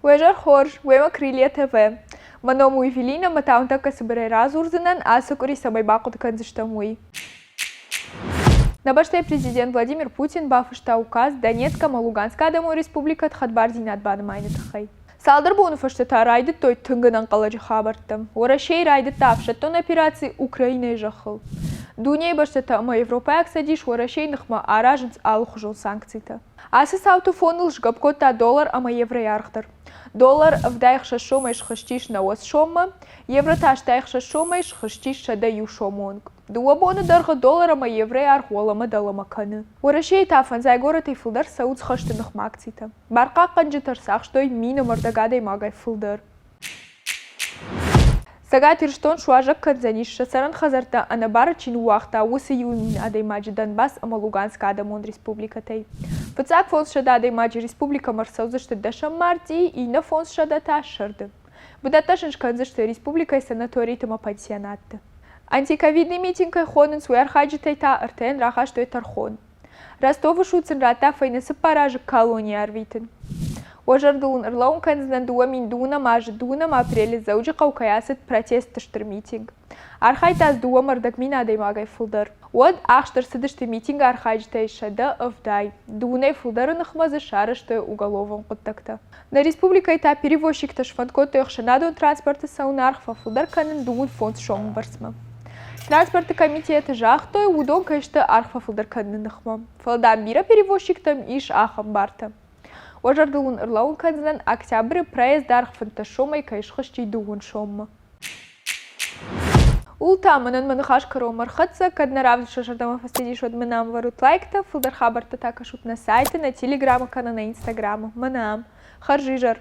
Уе зӕр хорз, уемӕ Крылья ТВ. Мӕ ном у Евелина, мӕ та уын тӕккӕ цыбырӕй радзурдзынӕн, ацы къуыри цӕмӕй бахъуыды кӕндзыстӕм, уый. Нӕ бӕстӕйы президент Владимир Путин бафыста указ Донецк ӕмӕ Луганскы Адӕмон Республикӕты хӕдбардзинад банымайыны тыххӕй. Цалдӕр боны фӕстӕ та райдыдтой тынг ӕнӕнхъӕлӕджы хабӕрттӕ. Уӕрӕсейы райдыдта ӕфсӕддон операци Украинӕйы зӕххыл. Дунейы бӕстӕтӕ ӕмӕ Европӕйаг Цӕдис Уӕрӕсейы ныхмӕ аразынц алыхуызон санкцитӕ. Ацы цауты фоныл сгӕпп кодта доллар ӕмӕ евройы аргъ дӕр. Доллар 76 сомӕй схызтис 90 соммӕ, евро та 86 сомӕй схызтис 101 сомы онг. Дыууӕ боны дӕргъы доллар ӕмӕ евройы аргъ уӕлӕмӕ-дӕлӕмӕ кӕны. Уӕрӕсейы та фӕндзай горӕтӕй фылдӕр цӕуынц хӕсты ныхмӕ акцитӕ. Бархъахъхъӕнджытӕ ӕрцахстой мин ӕмӕ ӕрдӕг адӕймагӕй фылдӕр. Цӕгат Ирыстон суазӕг кӕндзӕнис, сӕ цӕрӕн хӕдзӕрттӕ ӕнӕбары чи ныууагъта, уыцы 1000 адӕймаджы Донбасс ӕмӕ Луганскы адӕмон республикӕтӕй. Фыццаг 500 адӕймаджы республикӕмӕ ӕрцӕудзысты дӕсӕм мартъийы, иннӕ 500 та сӕрды. Бынӕттӕ сын скӕндзысты республикӕйы санаториты ӕмӕ пансионатты. Антиковидный митинг кӕй хонынц, уый архайджытӕй та ӕртӕйӕн рахастой тӕрхон. Ростовы суд сын радта фӕйнӕ цыппар азы колонийы арвитын. Уӕ зӕрдыл уын ӕрлӕууын кӕндзынӕн 2002 азы дыууынӕм апрелы Дзӕуджыхъӕуы кӕй ацыд протесты стыр митинг. Архайдта дзы дыууӕ ӕрдӕг мин адӕймагӕй фылдӕр. Уӕд ахст ӕрцыдысты митингы архайджытӕй 170. Дыууынӕй фылдӕры ныхмӕ дзы сарӕзтой уголовон хъуыддӕгтӕ. Нӕ республикӕйы та перевозчиктӕ сфӕнд кодтой ӕхсӕнадон транспорты цӕуыны аргъ фӕфылдӕр кӕнын дыууын фондз сомы бӕрцмӕ. Транспорты комитеты загътой, уыдон кӕй сты аргъ фӕфылдӕр кӕныны ныхмӕ. Фӕлӕ, дам, бирӕ перевозчиктӕм ис ахӕм бартӕ. Уӕ зӕрдыл уын ӕрлӕууын кӕндзынӕн, октябры проезд аргъ 15 сомӕй кӕй схызти дыууын соммӕ. Ууыл та мӕнӕн мӕ ныхас кӕронмӕ ӕрхӕццӕ, кӕд нӕ равдыст уӕ зӕрдӕмӕ фӕцыдис, уӕд мын ам вӕрут лайктӕ, фылдӕр хабӕрттӕ та кӕсут нӕ сайты, нӕ телеграмы кӕнӕ нӕ инстаграмы. Мӕнӕ ам. Хӕрзизӕр!